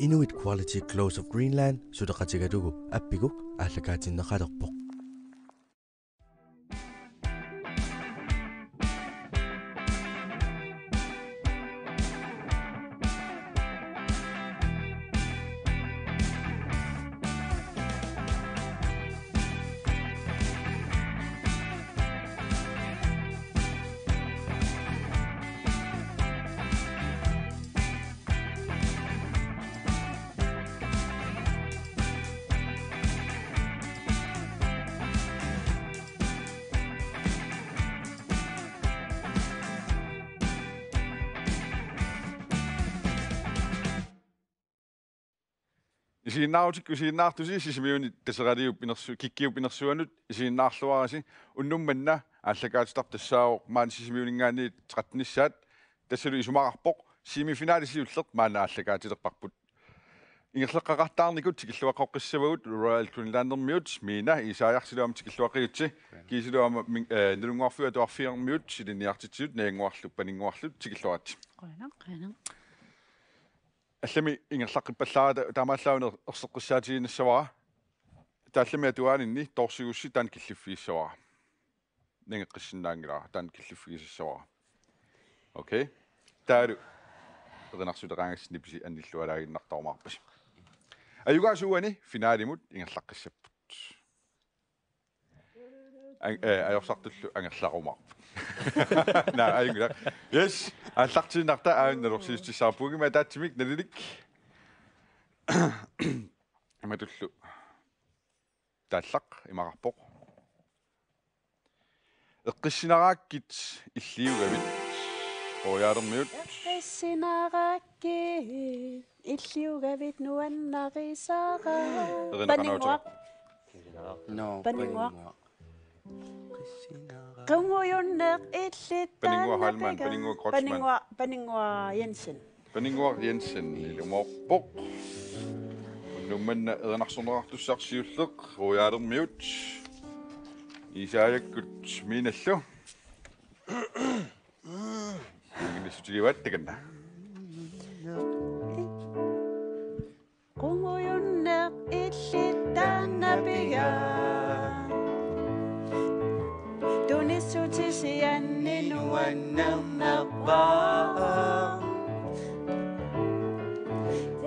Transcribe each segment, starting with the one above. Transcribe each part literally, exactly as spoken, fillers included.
Inuit Quality Clothes of Greenland suleqatigalugu appigu aallakaatinneqalerpoq. Isiginnaarutit isiginnaartusi Sisimiuni Taseraliup inersu-, Kikkiup inersuanut isiginnaarluarisi. Unnuk manna aallakaatitarput tassaavoq maani Sisimiuninngaanniit tretten-issaat, tassalu isumaqarpoq semifinali siulleq maanna aallakaatilerparput. Ingerlaqqaqattaarnikut tikilluaqqoqqissavagut Royal Greenlandermiut Mina Isaiasilu aamma tikilluaqqigitsi, kiisalu aamma min-, eh, Nalunnguarfiup Atuarfiumiut ilinniartitsisut Najanguarlu Paninnguarlu tikilluaritsi. Qujanaq, qujanaq. Allami ingerlaqqippallaarata taamaallaat una erseqqissaatigiinnassavara. Taallami atuaaninni toorsigussi taanna killiffigissavara. Nangeqqissinnaanngilara, taanna killiffigisassavara. Okay. Taavalu erinarsuteqaangassi nipisi anillualaaginnartarumaarpasi. Ajugaasut uani finalimut ingerlaqqissapput. An-, eh, ajorsartullu angerlarumaarput. Naa, ajunngilaq. Yes, aallartiinnarta aajuna nalorsiissutissara, puigimi ataatsimik nalilik. Imatullu. Taallaq imaqarpoq. Eqqissinaraakkit illiugavit. Royal Armyut. Eqqissinaraakkit illiugavit nuannarisara. Erina Paninnguaq. Qanoq. No, Paninnguaq. Paninnguaq. Qungujunneq illit Paninnguaq Heilmann, Paninnguaq Kreutzmann. Paninnguaq, Paninnguaq Jensen. Paninnguaq Jensen ilumoorpoq. Unnuk manna erinarsorneqartussaq siulleq Royal Armyut. Isaiakkut Minallu. Ingerlassutigivaat takanna. Qungujunneq illit taanna piga. Tunissutisianni nuannernerpaaq.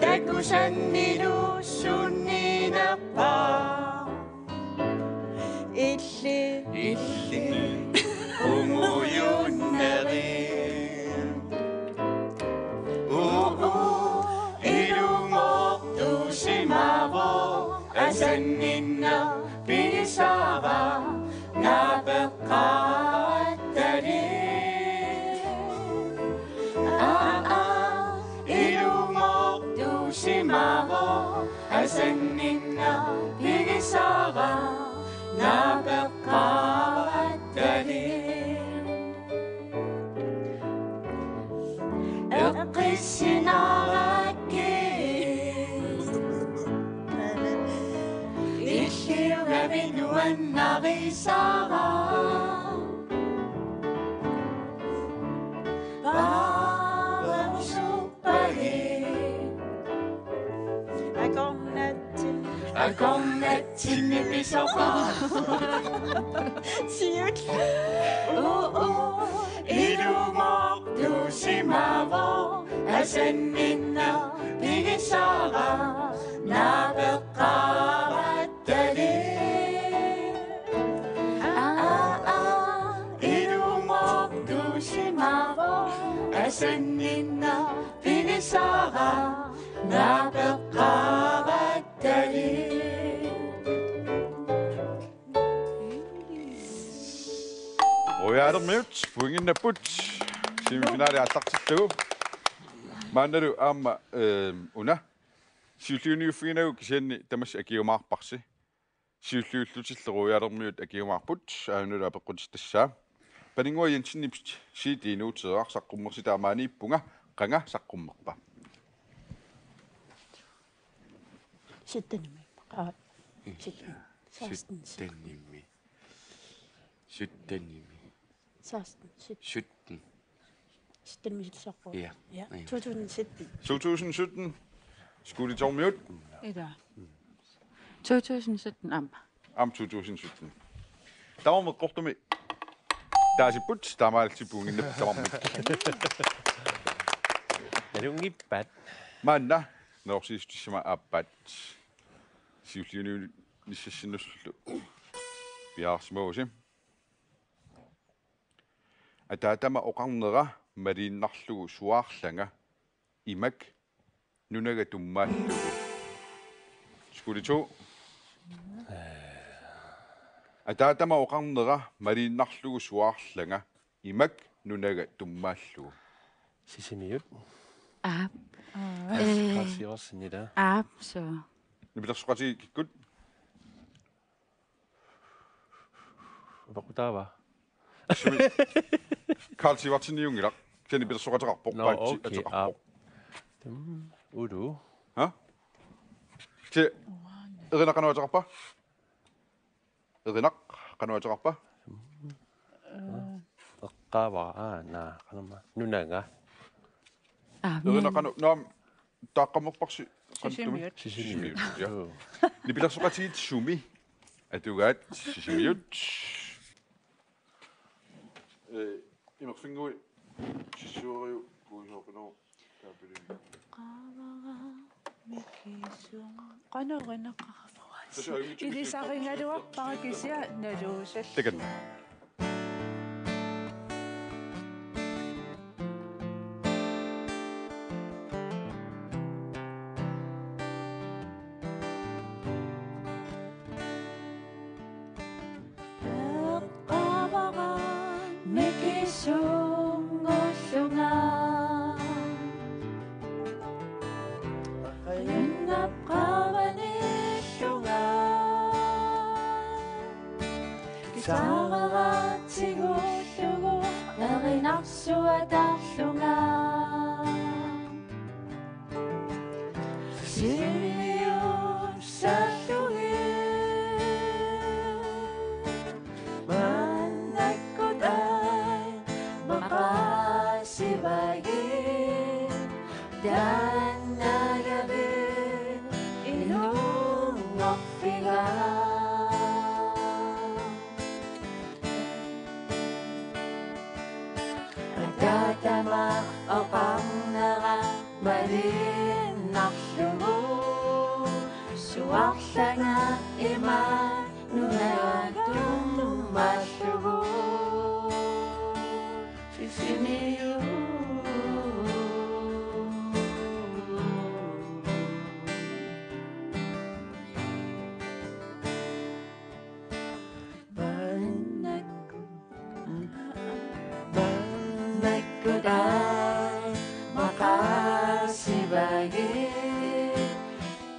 Takusannilu sunniinerpaaq. Illit. Illit. Qungujunneri. Uu, uu, ilumoortusimavoq, asanninneq pigisara, naapeqqaarattali. Aa, aa, ilumoortusimavoq, asanninneq pigisara, naapeqqaarattali. Eqqissinaraakkit. Illiugavit nuannarisara. Paarerusuppalit. Akornatsin. Akornatsinni pisoqaaq. Siut. Uu, uu. Ilumoortusimavoq, asanninneq pigisara, naapeqqaarattali. Aa, aa, ilumoortusimavoq, asanninneq pigisara, naapeqqaarattali. Royal Armyut pointinnapput semifinali aallartillugu. Maannalu aamma, ehm, una siulliunniuffiginagu, kisianni tamassi akiumaarparsi. Siulliullutillu Royal Armyut akiumaarput, aajuna apeqqutissaq tassa. Paninnguaq Jensenip C D-nuuteeraq saqqummersitaa maaniippunga, qanga saqqummerpa? Syttenimi. Aa, sytten. Seksten, sytten. Syttenimi. Syttenimi. Seksten, sytten. Sytten. Syttenimi soorlu. Ja. Ja. Ja. To tusind sytten. To tusind sytten. Skuli Tormiut. Ida. To tusind sytten, aamma. Aamma to tusind sytten. Tamarmik eqqortumik taasipput, taamaalillutik pointinnut tamarmik. Nalunngippat. Maanna, neriorsiissutissama aappaat. Siulliunissassinullu. Piareersimavusi. Ataatama oqarnera maliinnarlugu suaarlanga imak nunaga tummaallugu. Skuli to. Ataatama oqarnera maliinnarlugu suaarlanga imak nunaga tummaallugu. Sisimiut. Aap. Karl, eh, Karl Sivertsen ila. Aap, suu. Nipilersoqatigiit kikkut? Upaqqutaava? Sumi. Karl Sivertseniunngilaq. Kisianni nipilersoqateqarpoq, nå, paatsi, okay, ateqarpoq. Aap. Tum, ulu. Ha? Ti, Erinaq qanoq ateqarpa? Erinaq qanoq ateqarpa? Eqqaavara, aa, naa, qanormaa. Nunaga. Aa, Erinaq men qanoq, naam, taaqqammerparsi qanoq tumi? Sisimiut. Sisimiut. Sisimiut, ja. Joo. Nipilersoqatigiit sumi atugaat Sisimiut. Eh, imerfinnguit sissueriu kuisooqinoo taapilini. Qaavara mikisum. Qanoq erinaqarpoq? Tassa ajunngitsumik ilisarigaluarpara kisianni naluussallugu. Takanna. Eqqaavara mikisunnguullunga. Erinaq qaavanillunga. Kisaareratsigullugu erinarsuataarlunga. Sisimiut saallugit maannakkut aamma maqaasivagit, taannagavit inunngorfiga. Ataatama oqarnera maliinnarlugu suaarlanga imak nunaga tummaallugu. Sisimiut. Maannak-, maannakkut aamma maqaasivagit,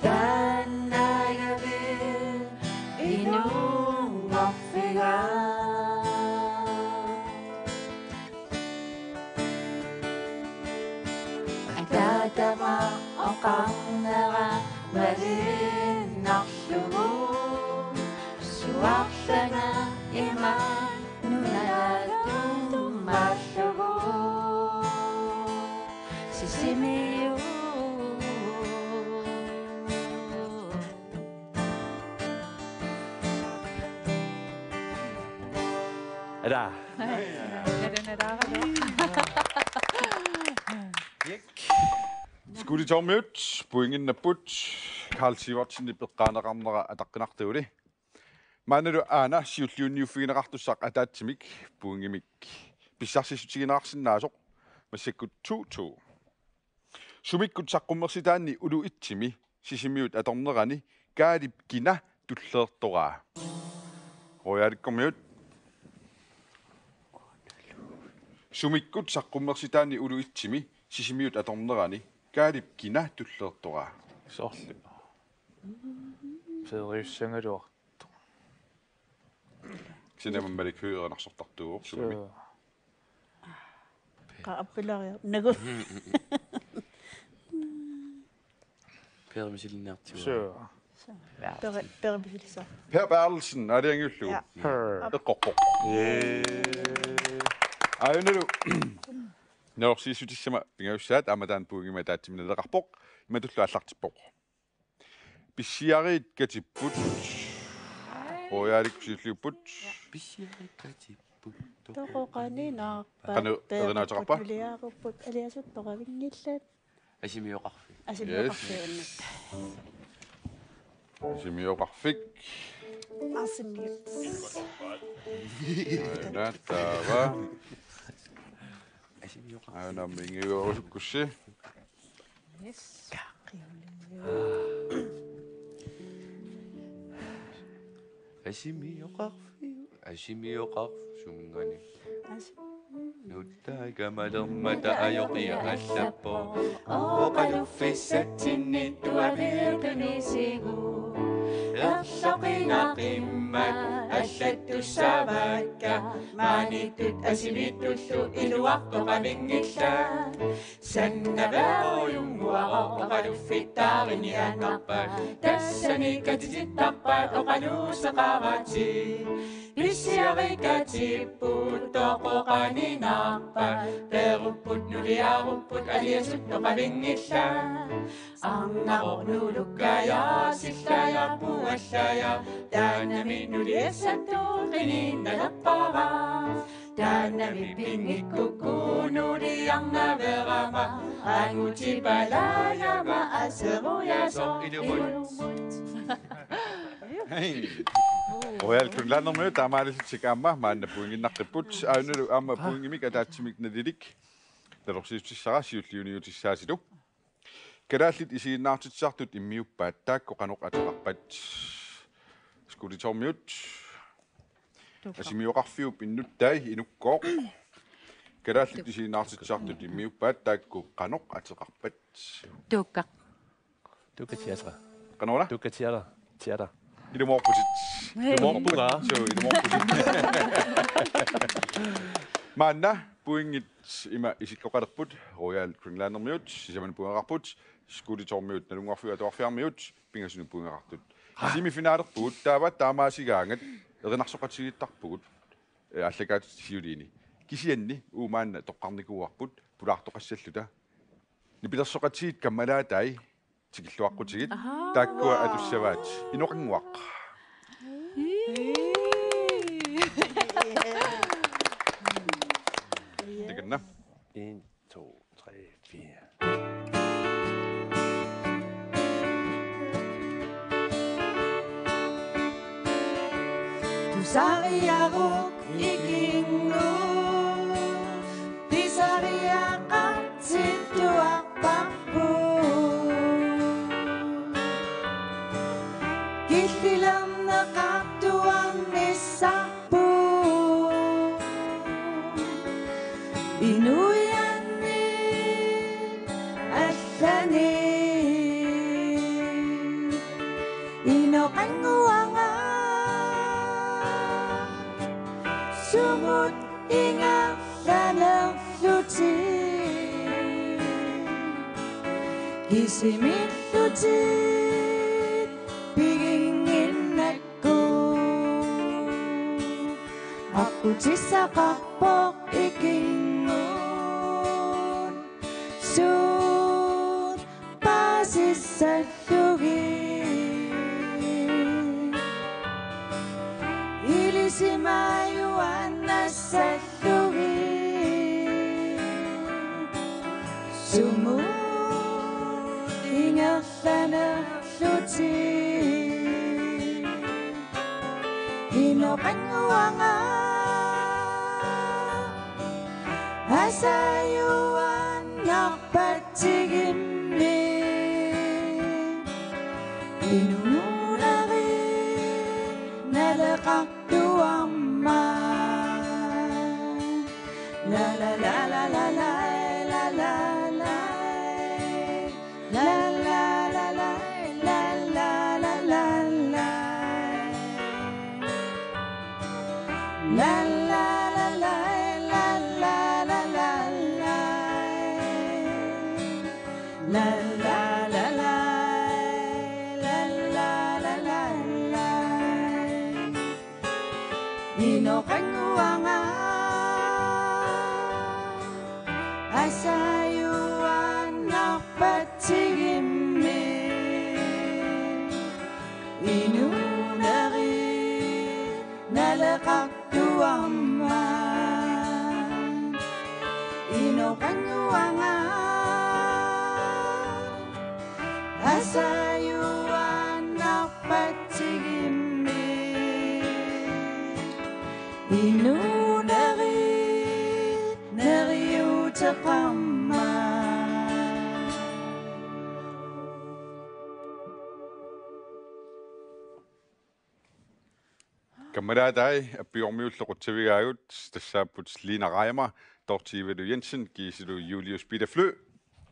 taannagavit inunngorfiga. Ataatama oqarnera maliinnarlugu suaarlanga imak nunaga tummaallugu. Sisimiut. Eda. Skuli Tormiut, pointinnapput, Karl Sivertsenip eqqaaneqarnera ataqqinartaguli. Maannalu aana siulliunniuffigineqartussaq ataatsimik pointimik pissarsissutiginarsinnaasoq, massakkut to to. Sumikkut saqqummersitaanni ulu etsimi Sisimiut atornerani Kaalip kina tulleertoraa? Royal Cormiut. Sumikkut saqqummersitaanni ulu etsimi Sisimiut atornerani Kaalip kina tulleertoraa? Soorlu. Seeriussagaluartoq. Kisianni Malik Høegh erinarsortartuuvoq sumimi. Suu. Qaa, appilariar. Nagu. Per misilinniartigu. Suu. Suu. Per, Per misilissaq. Per Berthelsen, aalajangiullugu. Ja. Per. Eqqorpoq. Yay. Aajunalu. Nalorsiissutissama pingajussaat aamma taanna pointimik ataatsimiinneqarpoq, imatullu aallartippoq: Pissiarit katipput. Royalikkut siulliupput. Pissiarit katipput. Toqoqaninarpat. Qanoq erinaateqarpa? Nuliarupput, aliasuttoqavinngillat. Asimioqarfik. Asimioqarfik. Yes. Asimioqarfik. Asimioqarfik. Aana taava. Asimioqarfik. Aana mingiorusukkussi. Yes. Asimioqarfiu, asimioqarfiu sumingani. As- Nuttaikamalermata ajoqia allappoq. Oqaluffissatsinni tuaviitunisigu. Erloqinaqimmat allattussavakka. Maaniittut asimiittullu iluartoqavinngillat. Sannaveerujunguaroq oqaluffittaariniannarpat. Tassani katitittarpat oqaluuseqaratik. Pissiarit katipput toqoqaninarpat. Peerupput nuliarupput aliasuttoqavinngillat. Arnaroq nuulukkaja sillaja puallaja. Taannami nuliassattut qiniinnalerpara. Taannami pinngikkukkut nuliarnaveerama angutipalaajama aserujasoq ilumut. Hej. Royal Greenlandermiut taamaalillutik aamma maanna pointinnaqqipput. Aajuna aamma pointimik ataatsimik nalilik nalorsiissutissara siulliuniutissaasilu. Kalaallit isiginnaartitsisartut immiuppaat, taakku qanoq ateqarpat? Skuulitormiut. Tuukka. Asimioqarfiup innuttai inukkooq. Kalaallit isiginnaartitsisartut immiuppaat, taakku qanoq ateqarpat? Tuukka. Tuukka teater. Qanoq una? Tuukka teater. Teater. Ilumoorputit. Ilumoorpunga. Suu, ilumoorputit. Maanna pointit ima isikkoqalerput, Royal Greenlandermiut sisamanni pointeqarput, Skuulitormiut Nalunnguarfiup Atuarfiarmiut pingasunut pointeqartut. Semifinalerpugut, taava taamaasigaangat erinarsoqatigiittarpugut, eh, aallakaatitut siuliini. Kisianni uagut maanna toqqarnikuuarput pulaartoqassalluta. Nipilersoqatigiit kammalaatai tikilluaqqutigit. Ahaa. Taakkua atussavaat. Inoqannguaq. Takanna. En, to, tre, fire. Tusariaruk ikinnguaq, pisariaqartittuarparput. Killilerneqartuarnissarput. Inuianni allani inoqannguanga sumut ingerlanerlutit kisimillutit piginnginnak Aqqutissaqarpoq ikinnguaq suut paasissallugit. Ilisimajuaannassallugit sumut ingerlanerlutit. Inoqannguanga asajuaannarpatsigimmi inuunerit naleqartuarmata. La la la la la la la la la. La la la la la la la la la. La la la la la la la la la. La la la la la la la la. Inoqannguanga Sajuannarpatsigimmi inuuneri naleqartuarmat inoqannguanga. Asajuannarpatsigimmi inuuneri neriuuteqarmat. Kammalaatai, Appigormiullu qutsavigaagut, tassaapput Lina Reimer, Dorthe Ivalu Jensen, kiisilu Julius Peter Fly.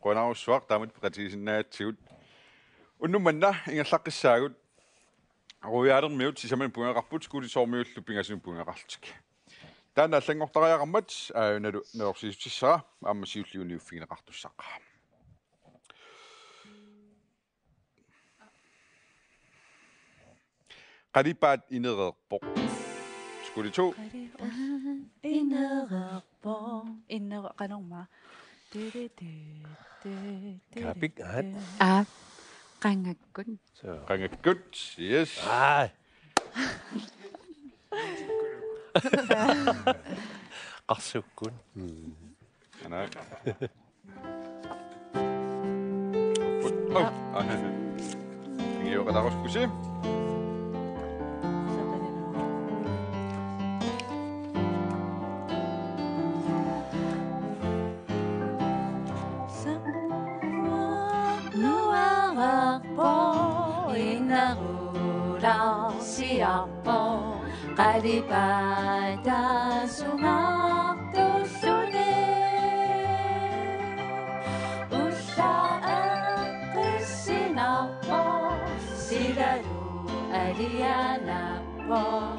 Qujanarsuaq taamatut peqatigisinnaagatsigut. Unnuk manna ingerlaqqissaagut. Royal Armyt sisamanut pungeqarput, Skoletourmiullu pingasunut pungeqarlutik. Taanna allanngortariaqarmat, aajuna nalorsissutissara, aamma siulliuniuffigineqartussaq. Qalipaat inereerpoq. Skolito. Qalipaat inereerpoq. Inere-, qanormaa. Ti, ti, ti, ti, ti, ti, Kaapik, aat. Ti. Aap. Qangakkut. So. Qangakkut, yes. Aa. Qarsukkut. Mm. Ana. Oh, ah. Ingiuqataarusukkusi. Nuararpoq, inarulaarsiarpoq, qalipaat taassumaartulluni. Ullaaq eqqissinarpoq, silalu alianarpoq,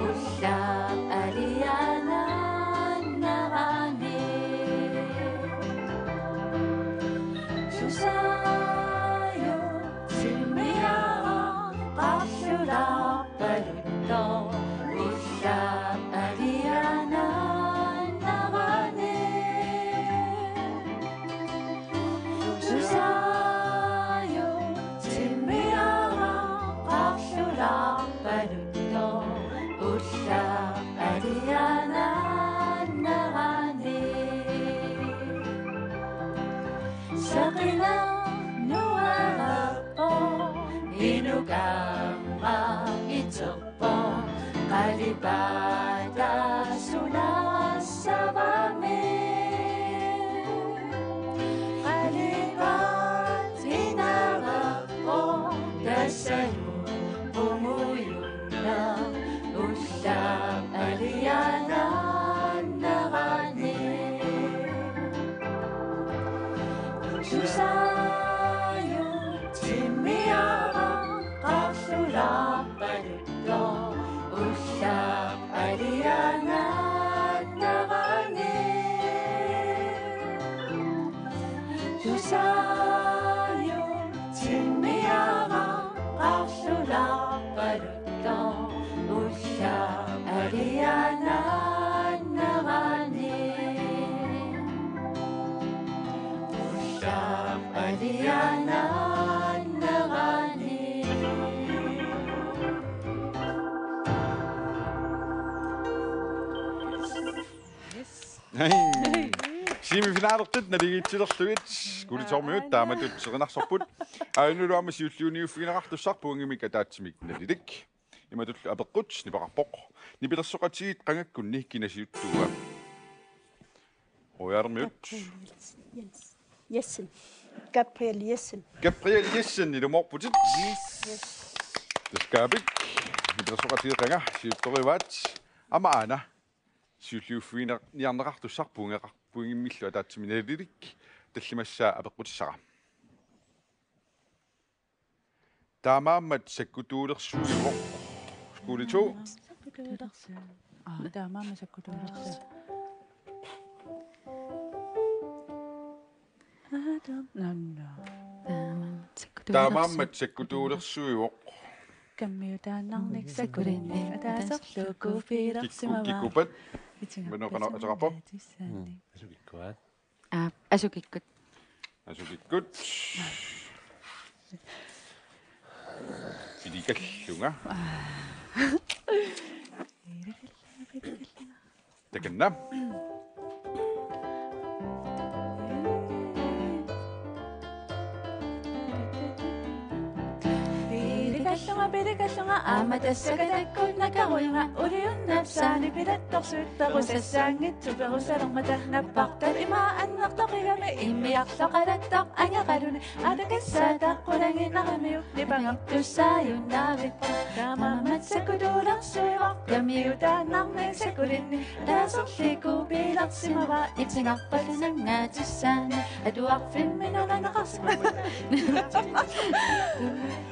ullaaq alianaannerani. Susaaju timmiaraq qarlulaarpaluttoq, ullaaq alianaannerani. Susaaju timmiaraq qarlulaarpaluttoq, ullaaq alianaannerani. Saqinaq nuararpoq, inukarma iterpoq, qalipaat taassunassavami. Qalipaat inereerpoq, tassalu qungujunnaaq, ullaaq alianaannerani. Susaaju timmiaraq qarlulaarpaluttoq, ullaaq alianaannerani. Susaaju timmiaraq qarlulaarpaluttoq, ullaaq alianaannerani. Ullaaq alianaannerani. Yes. Hej. Semifinalertut naligiitsilerlugit, Skoletourmiut taamatut serinarsorput. Aajunulu aamma siulliuniuffigineqartussaq pointimik ataatsimik nalilik. Imatullu apeqqut nipeqarpoq: Nipilersoqatigiit qangakkunni kina siuttuua? Royal Armyt. Gabriel Jens-, Jens-, Jessen. Gabriel Jessen. Gabriel Jessen, ilumoorputit. Yes. Tassa Kaapik, nipilersoqatigiit qanga siuttorivaat. Aamma aana siulliuffiginiarneqartussaq pointeqar-, pointimmillu ataatsimik nalilik. Tallimassaa apeqqutissara. Taamaammat sakkutuulersuivoq. Skolito. Sakkutuulersu-, aa, taamaammat sakkutuulersu-, nanna. Taamaammat sakkutuulersu-, taamaammat sakkutuulersuivoq. Kammiutaannarnik sakkulinnik ataaserlu kikku-, kuuffigilersimavaa. Kikkupat. Itigarput. Manu qanoq ateqarpa? Tussannik. Mm. Asukikkuat. Aap. Asukikkut. Asukikkut. Ilikallunga. Takanna. Pilikallunga, pilikallunga, aamma tassa katakkut nakkarujunga, uliunnap saani pilattorsuit perusassaanngitsut perusalermata nappartap ima annertoqigami immiarloqalattoq angeqaluni, atakassaata qulanginaramiuk nipangertussaajunnaavippoq. Taamaammat sakkutuulersuivoq kamiutaannarnik sakkulinni. Taaserliku piilersimavaa itingarpallu sanngaatissaani atuarfimmi nunanaqarsimavaa.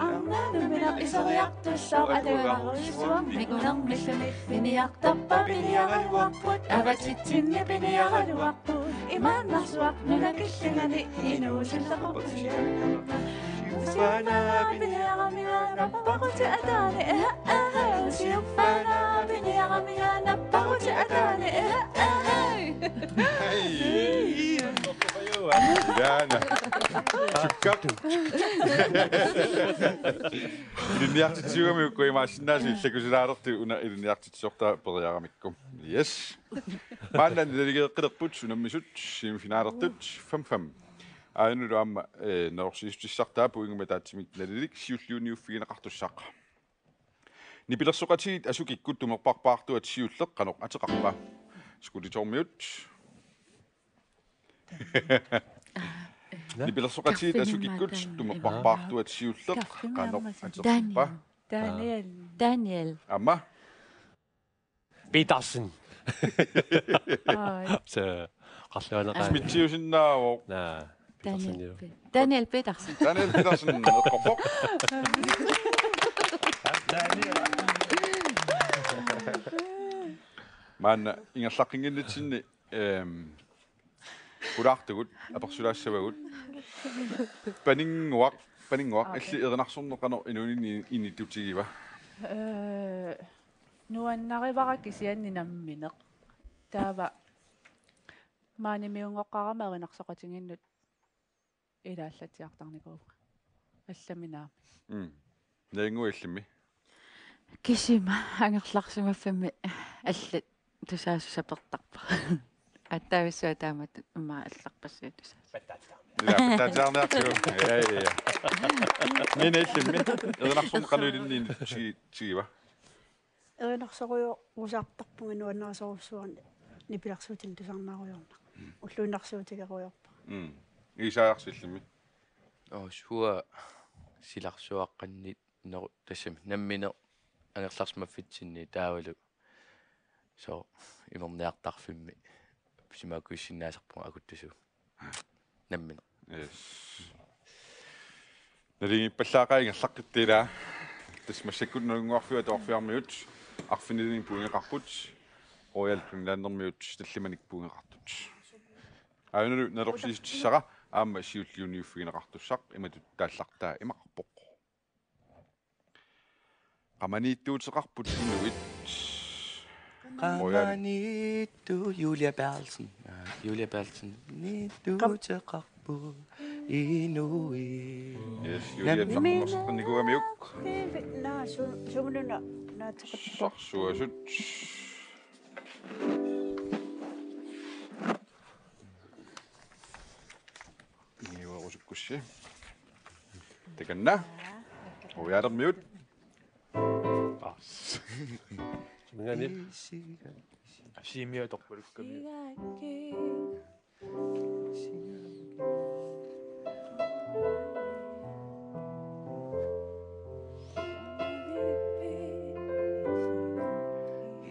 Arnanut mineq iseriartussooq atuarujussuarmik unermilluni. Piniartarpaa piniaraluarput, avatitsinni piniaraluarput. Imaannarsuaq nunakillingani inuusullequppusi. Usiuffaanaa piniaramiga nappaquti ataani, eh, eh, eh. Usiuffaanaa piniaramiga nappaquti ataani, eh, eh, eh. Hej. Ilaana. Sukkap. Ilinniartitsivigami ukku imaassinnaasi illakusilaalertut una ilinniartitsisortaa periaramikku. Yes. Maanna naligeeqqilerput unammisut semifinalertut fem fem. Aajunulu aamma, eh, nalorsiissutissartaa pointimik ataatsimik nalilik siulliuniuffigineqartussaq. Nipilersoqatigiit asukikkut tumerparpaartuat siulleq qanoq ateqarpa? Skulitormiut. Nipilersoqatigiit asukikkut tumerparpaartuat siulleq qanoq ateqarpa? Daniel. Daniel. Aamma? Petersen. Aa. Suu, qarluaneqaaq. Smitsiusinnaavoq. Naa, Petersen. Daniel jo. Pe-, Daniel Petersen. Daniel Petersen, eqqorpoq. Maanna ingerlaqqinnginnitsinni, ehm, pulaartugut, apersulaassavagut. Paninnguaq, Paninnguaq, illit erinarsorneq qanoq inuuninni inittutigiva? Eh, nuannarivara kisianni nammineq. Taava maanimiunngoqqaarama erinarsoqatigiinnut ilaallatsiartarnikuuvunga. Allami naamik. Mm. Nalinnguit illimmi? Kisima angerlarsimaffimmi allat tusaasoq sapertarpara. Attavissuaq taamatut immaqa allarpassuit tusaasoq. Ilaa, pattaatsiarniartigu. Ja, ja, ja. Mine illimmi. Erinarsorneq qanoq ilinni tigi-, tigiva? Erinarsorujoorusartarpunga nuannarisorujussuarnik nipilersuutinik tusarnaarujoornera. Ulluinnarsiutigerujoorpara. Mm. Isaajarsi illimmi? Oo, suua silarsuaqqanni neru-, tassami nammineq angerlarsimaffitsinni taavalu. Suu, imerniartarfimmi. Simaakkuissinnaasarpunga akuttusuut. Nammineq. Yes. Naligiippallaaqaaq ingerlaqqittoq ilaa. Tassa massakkut Nalunnguarfiup Atuarfiarmiut arfinilimmik puigeqarput. Royal Greenlandermiut tallimanik puigeqartut. Aajunulu nalorsiissutissara aamma siulliuniuffigineqartussaq imatut taallartaa imaqarpoq. Qamaniittuuteqarput inuit. Qamaniittu Julia Berthelsen. Ja, Julia Berthelsen. Niittuuteqarput inuit. Yes, Julia, nammineq saqqummiunnikuugamik. Naa, su-, sumununa, naa, taqatta. Sarsuasut. Niuerusukkussi. Takanna. Uialermiut. Pass. Mingaani. Siimia torpalukkami.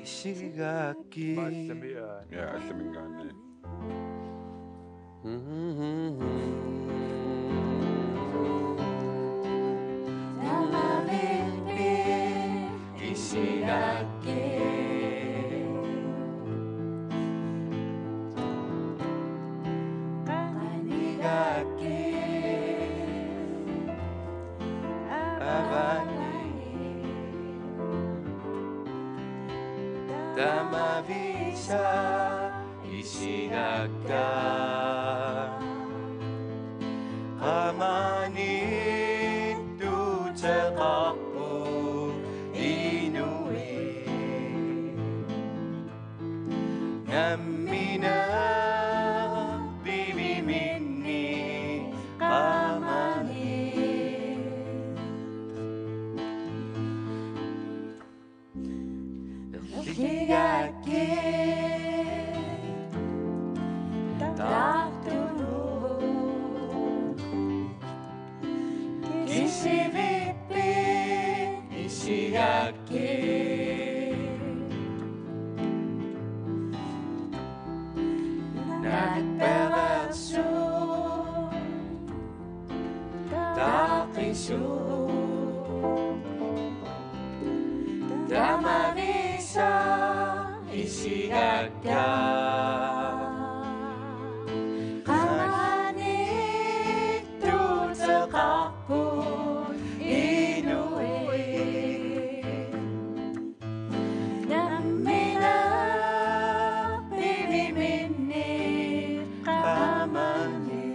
Isigakki. Maallami aa. Ja, allaminngaanniit. Tamavisa Isigakka qamanittuteqarpoq inuit. Nammineq piviminni qamani. Erligakkit tartunut. Kisivippit isigakkit. Nappereersuut taqisuut. Tamavisa isigakka. Qamanittuteqarpoq inuit. Nammineq piviminni qamani.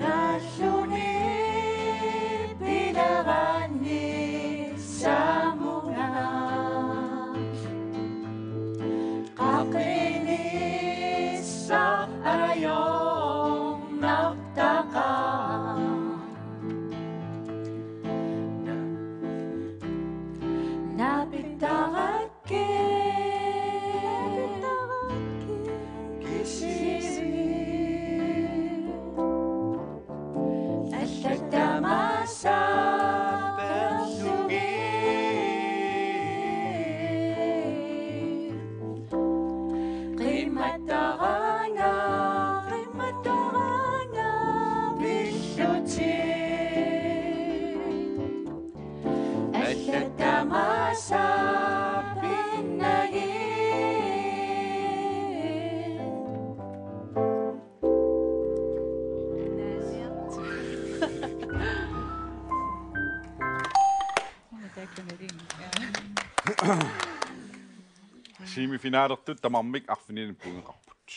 Nalluni pilerani samunga. Qaqinissaq ajornartaqaaq. Napitarakkit. Napitarakkit. Kisivik. Allattamasa persugi. Qimattaranga, qimattaranga pilluti. Allattamasa pinnagi. Semifinalertut tamarmik arfinilinnik puigeqarput.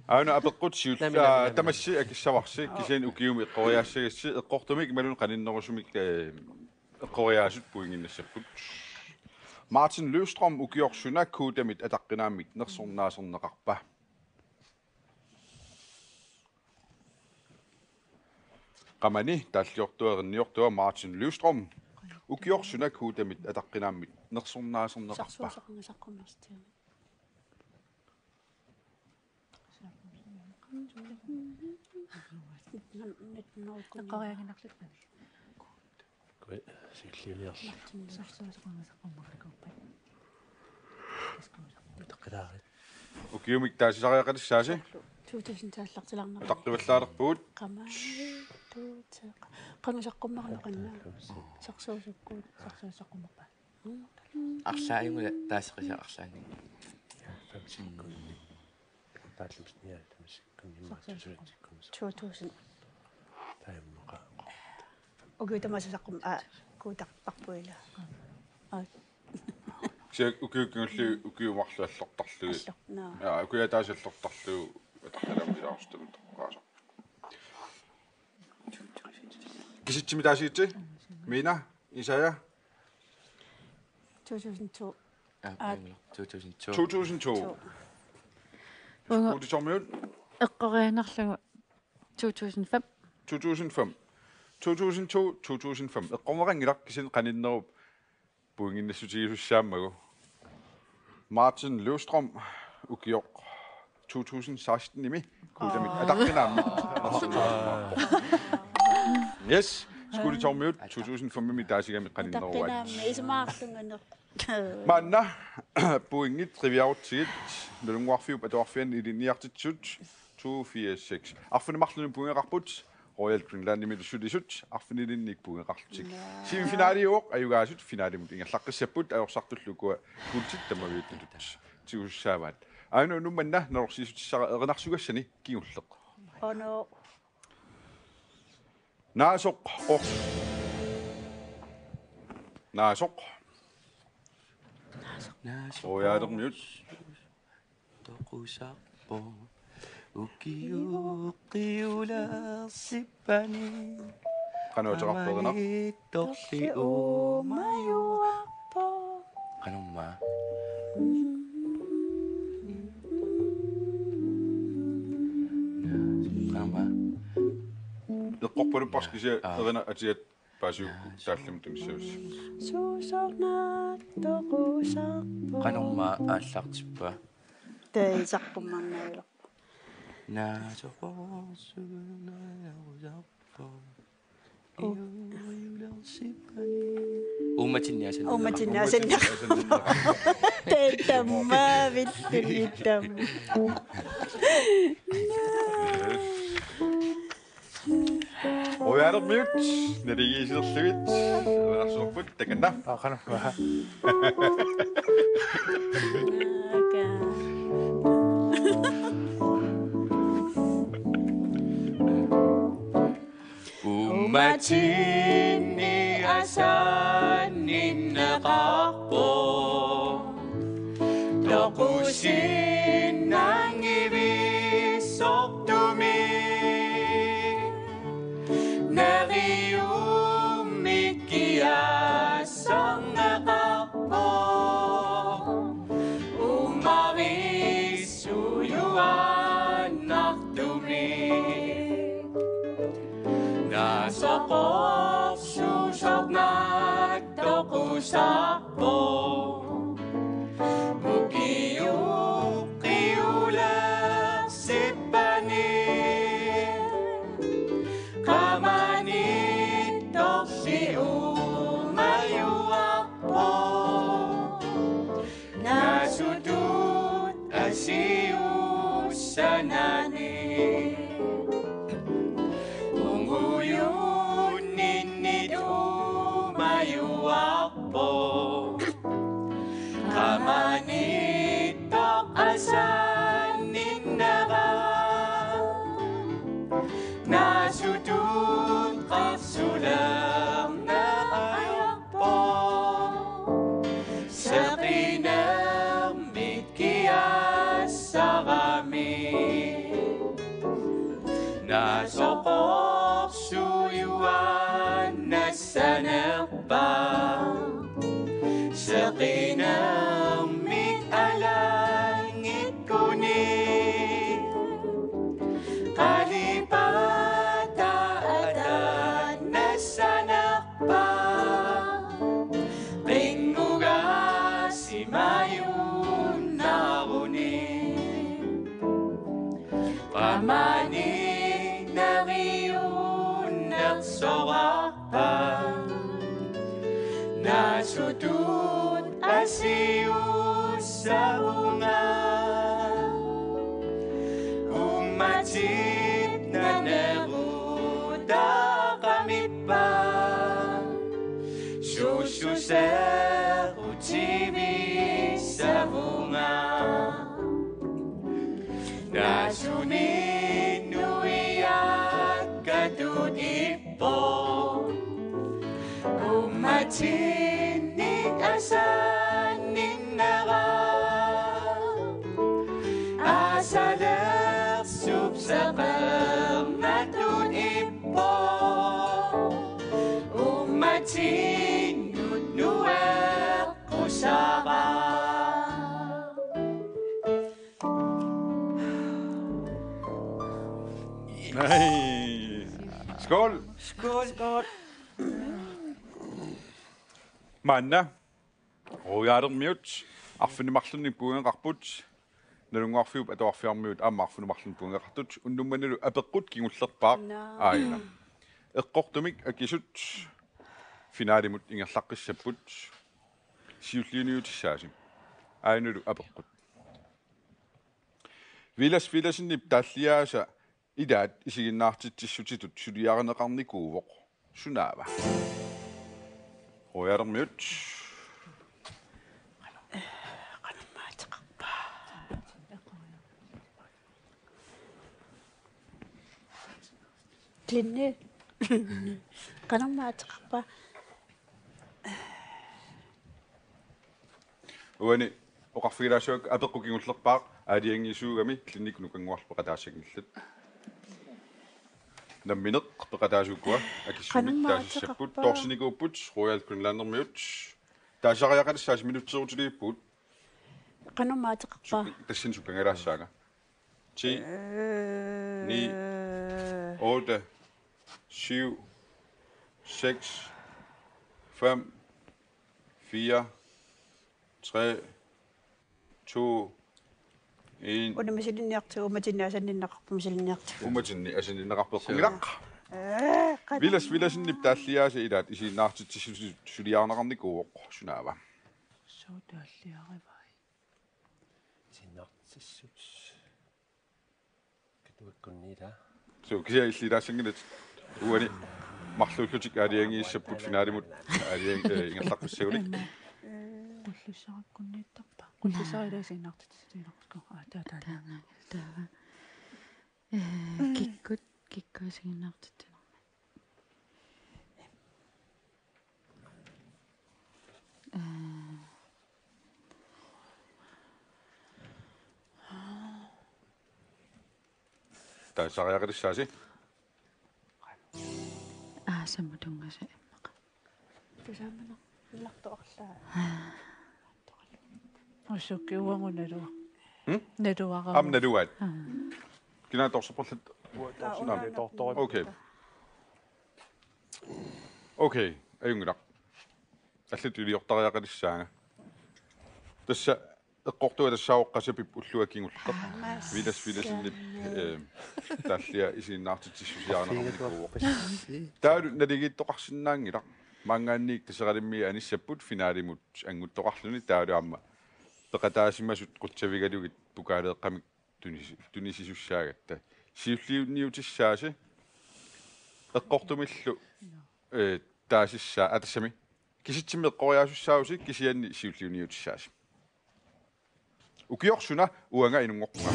Aana apeqqut siulleq. Nami, nami, nami. Tamassi akissavarsi kisianni ukiumi eqqoriaassagissi eqqortumik imaluunniit qaninnerusumik, eh, eqqoriaasut puiginnassapput. Martin Løvstrøm, ukioq suna Kodamit ataqqinaammik nersornaaserneqarpa? Qamani taalliortua erinniortua Martin Løvstrøm. Ukioq suna Kodamit ataqqinaammik nersornaaserneqarpa? Sarsuusoqangasaqqummista. Eqqoriaginnarluta. Kui, silliuniarlu. Sarsuusoqangasaqqummaqaluuppat. Utaqqilaarit. Ukiumik taasisariaqalissaasi? To tusind taallartilaarnera. Utaqqivallaalerpugut. Qamani tuuteqa. Qangasaqqummaqarneqanna. Sarsuusukkuut, sarsuusoqqummaqpa. Arlaanngilaq taaseqisa arlaanngilaq. Femsikkunni. Taallumis niaatamisikkunni. Femsikkunni. To tusind. Taimmaqa. Ukiut tamaasa saqqum, aa, kuutarparput ila. Aa. Kisianni ukiut kingulliit ukiut marluk allortarlugit. Allor-, naa. Jaa, ukiut ataaseq allortarlugu ataqqinaammik ilaarsutamut toqqaasarpoq. Kisitsimik taasigitsi? Mina, Isaiah? To tusind to. Aa, aa, to tusind to. To tusind to. To. Skuuti Tormiut? Eqqoriaannarlugu to tusind fem. To tusind fem. To tusind to, to tusind fem. Eqqorneqanngilaq kisianni qaninnerup puiginnassutigisussaammagit. Martin Løvstrøm, ukioq to tusind seksten-imi Kodamit ataqqinaammik. Yes, Skuuti Tormiut, to tusind fem-imi taasigami qaninneruaat. Ataqqinaammik isumaqarlunga. Maanna pointit qiviarutsigit, Nalunnguarfiup Atuarfiani ilinniartitsisut, to fire seks. Arfineq-marlunut puigeqarput, Royal Greenlandimilu sulisut, arfinilinnik puigeqarlutik. Naa. Semifinaliuvoq, ajugaasut finalimut ingerlaqqissapput, ajorsartullu ukua guldit tamaviaatitut tigusussaavaat. Aajuna unnuk manna nalorsiissutissara erinarsugassani kingulleq. Ono. Naasoq Qors-. Naasoq. Naasoq. Rujaalermiut. Toqusarpoq. Ukiuqqiulersippani. Qanoq ateqarperinaq? Torli uumajuarpoq. Qanormaa. Qanormaa. Eqqorpalupparsi kisianni. Aa. Erina atiat paasiukku taallimmut tunissavissi. Suusornaq toqusarpoq. Qanormaa aallartippa? Taava saqqummernavilerpoq. Naasoqorsuunaarusarpoq. Uumatinniasanneq. Uumatinniasanneq. Taava tammaavillugu taama. Rujaalermiut, naligiissilerlugit, erarsuarput, takanna. Aa, qanormaa. Uumatinniasanneqarpoq. Toqusinnanngivitsortumik neriummik kiassarneqarpoq. Uummarisuujuaannartumik naasoqorsuusornaq toqusarpoq. Ukiuqqiulersippani qamani torli uumajuarpoq. Naasutut asiussanani ungujunninnit uumajuarpoq. Qamanittoq asanninnera naasutut qarsulerneq ajorpoq. Seqinermik kiassarami naasoqorsuujuaannassanerpaaq. Seqinermik alanngikkunik qalipaataata ataannassanerpaaq. Qinngugaasimajunnaruni qamani neriunnersorarpaa. Naasutut asiussavunga uummatit naneruutaqamippaat. Suussuseerutivisavunga naasunik nuiakkatut ippoq. Uummatinnik asanninnera asalersup seqernatut ippoq. Uummatinnut nueqqusara. Nej. Skål. Skål. Skål. Maanna Rujaalermiut arfineq-marlunnik puigoqarput. Nalunnguarfiup Atuarfiarmiut aamma arfineq-marlunnik puigoqartut. Unnummanilu apeqqut kingullerpaaq. Naa. Aajuna. Eqqortumik akisut finalimut ingerlaqqissapput. Siulliuniutissaasi. Aajunulu apeqqut. Villads Villadsenip taalliaasa ilaat isiginnaartitsissutitut suliarineqarnikuuvoq. Sunaava? Rujaalermiut. Qanormaa ateqarpa? Linne. Qanormaa ateqarpa? Uani oqarfigilaassavakka apeqqut kingullerpaaq aalajangiisuugami Clinic Nukannguarlu peqataassanngillat. Nammineq peqataasukkua akissumik Qanormaa taasissapput ateqarpaa? Toorsinikuupput Royal Greenlandermiut. Taasariaqalissaasi minutseerutilerpugut. Qanormaa ateqarpaa? Suk-, tassani sukkangalaassaanga. Ti, ni, otte, syv, seks, fem, fire, tre, to, en. Una misilinniartigu, uummatinni asanninneqarpoq misilinniartigu. Uummatinni asanninneqarpoq. Qunngilaq. Ee, qat- Villads Villadsenip taalliaasa ilaat isiginnaartitsissutit suliarineqarnikuuvoq, sunaava? Suu taalliarivai. Isiginnaartitsissut. Katuakkunniita. Suu, kisianni illit ilaassanngilat uani marluullutik aalajangiissapput finalimut aalajan-, eh, ingerlaqqissagunik. Qullissarakkunniittarpa? Qullissaaq ilaa isiginnaartitsissutigineqarlugu. Aa, taa, taa, taa. Taava, taava. Eh, kikkut, kikkut isiginnaartitsinermi. Eh. Taasariaqalissaasi. Aa, sammutunngasi immaqa. Tasaamana. Illartoqarlaa. Ussukki uangu nalua. Hmm? Naluara. Am naluaat. Aa. Kina torsupallat. Aa, una. Okay. Okay, ajunngilaq. Allatut iliortariaqalissaanga. Tassa eqqortua tassaavoq Qasapip ullua kingulleq. Aa, Villads Villadsenip, eh, taallia isiginnaartitsissusiarineqarnikuuvoq. Taavalu naligiittoqarsinnaanngilaq. Maanngaanniit Taseralimmiit anissapput finalimut annguttoqarluni taavalu aamma peqataasimasut qutsavigalugit pokaaleeqqamik tunisi-, tunisisussaagatta. Siulliunniutissaasi eqqortumillu, eh, taasissaa, aa, tassami. Kisitsimmi eqqoriaasussaavusi kisianni siulliunniutissaasi. Ukioq suna uanga inunngorpunga.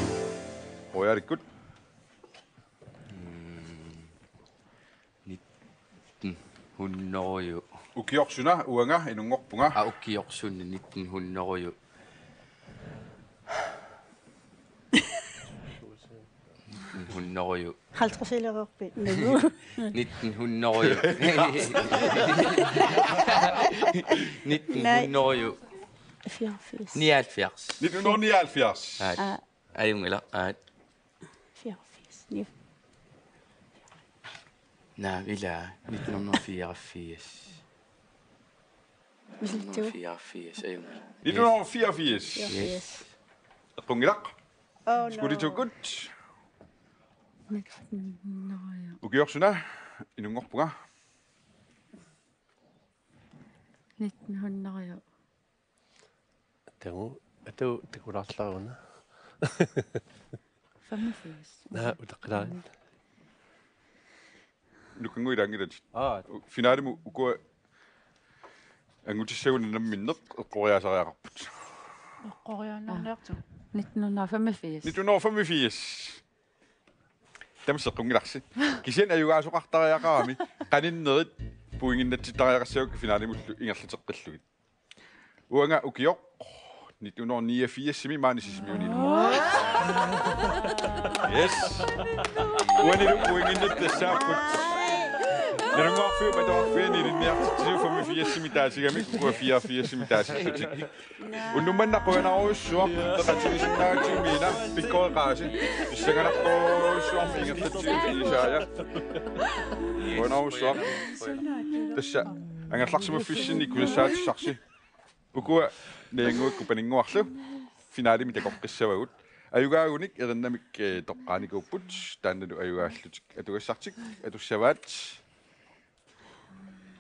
Royalikkut. Mm. Nitten hundrede. Ukioq suna uanga inunngorpunga. Aa, ukioq suna nitten hundrede. Nitten hundrede. Halvtredsilereerpit? Nitten hundrede. Nitten hundrede. Fireogfirs. Nioghalvfjerds. Nitten hundrede nioghalvfjerds. Aa. Aa. Ajunngilaq, aa. Fireogfirs. Ni. Naa, ila, nitten hundrede fireogfirs. Misilitsigu. Fireogfirs, ajunngilaq. Nitten hundrede fireogfirs. Yes. Yes. Eqqunngilaq. Oh, no. Skulitukkut. Nitten hundrede. Ukioq suna inunngorpunga. Nitten hundrede. Tagu, atu, takulaarlaruna. Femogfirs. Naa, utaqqilaarit. Nukannguit ilaanngilatit. Aa. Finalimut ukua angutissagunik namminneq eqqoriaasariaqarput. Eqqoriaannarniartigu. Nitten hundrede femogfirs. Nitten hundrede femogfirs. Tamassi eqqunngilasi. Kisianni ajugaasoqartariaqarami qaninnerit pointinnatsittariaqassagukku finalimullu ingerlateqqillugit. Uanga ukioq nitten hundrede niogfirsimi maani Sisimiuni. Yes. Uanilu pointinnat tassaapput. Nalunnguarfiup Atuarfiani ilinniartitsisup femogfirsimi taasigamik ukua fireogfirsimi taasissutik. Unnuk manna qujanarujussuaq peqatigisinnaagatsigu Miina, pikkoreqaasi. Pissanganartorujussuarmik ingerlatsigu Isaaja. Qujanarujussuaq. Tassa angerlarsimaffissinni kusassaassarsi. Ukua najannguakkut paninnguarlu finalemi takoqqissavagut. Ajugaagunik erinnamik, eh, toqqaanikuupput. Taannalu ajugaallutik atugassartik atussavaat.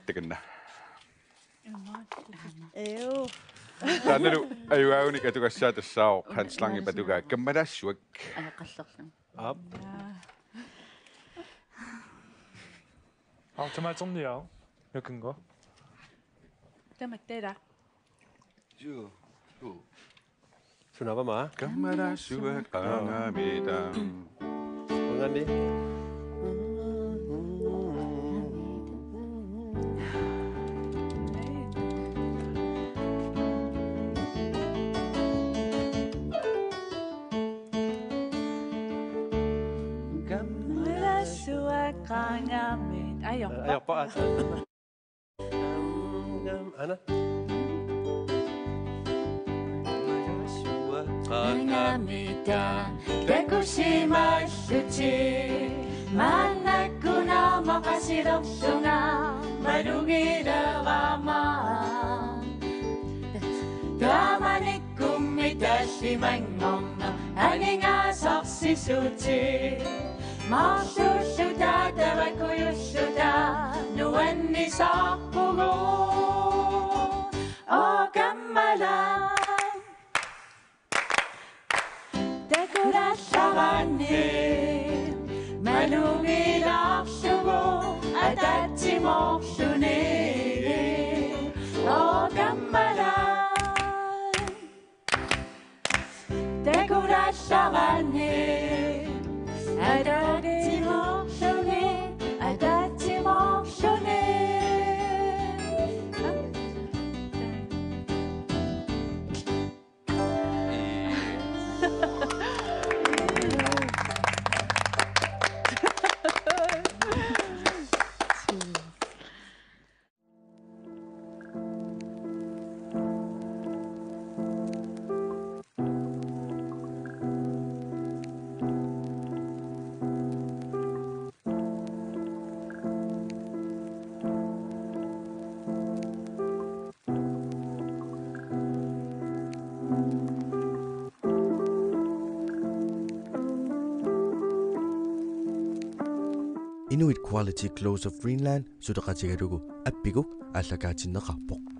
Takanna. Ew. Taannalu ajugaagunik atugassaat tassaavoq Hans Langip atugaa Kammalaassuaq. Ajaqallerluni. Aap. Aa, tamaaterniaa. Nukanngua. Tamattara. Joo. Joo. Sunaava aamma? Kammalaassuaq qaangaamita. Uangami. Ajorpa aata. Ana. Angamita takusimallutik maannakkut naamaqasilerlunga malugilerama. Taamanikkummi tallimanngorneq aningaasarsiisuutit. Marluulluta tavakujulluta nuannisarpugut. Oo kammalaat. Takulallarani malugilaarlugu ataatsimoorluni. Oo kammalaat. Takulallarani ataatsimoorluni, ataatsimoorluni. Inuit Quality Clothes of Greenland suleqatigalugu appiguk aallakaatinneqarpoq.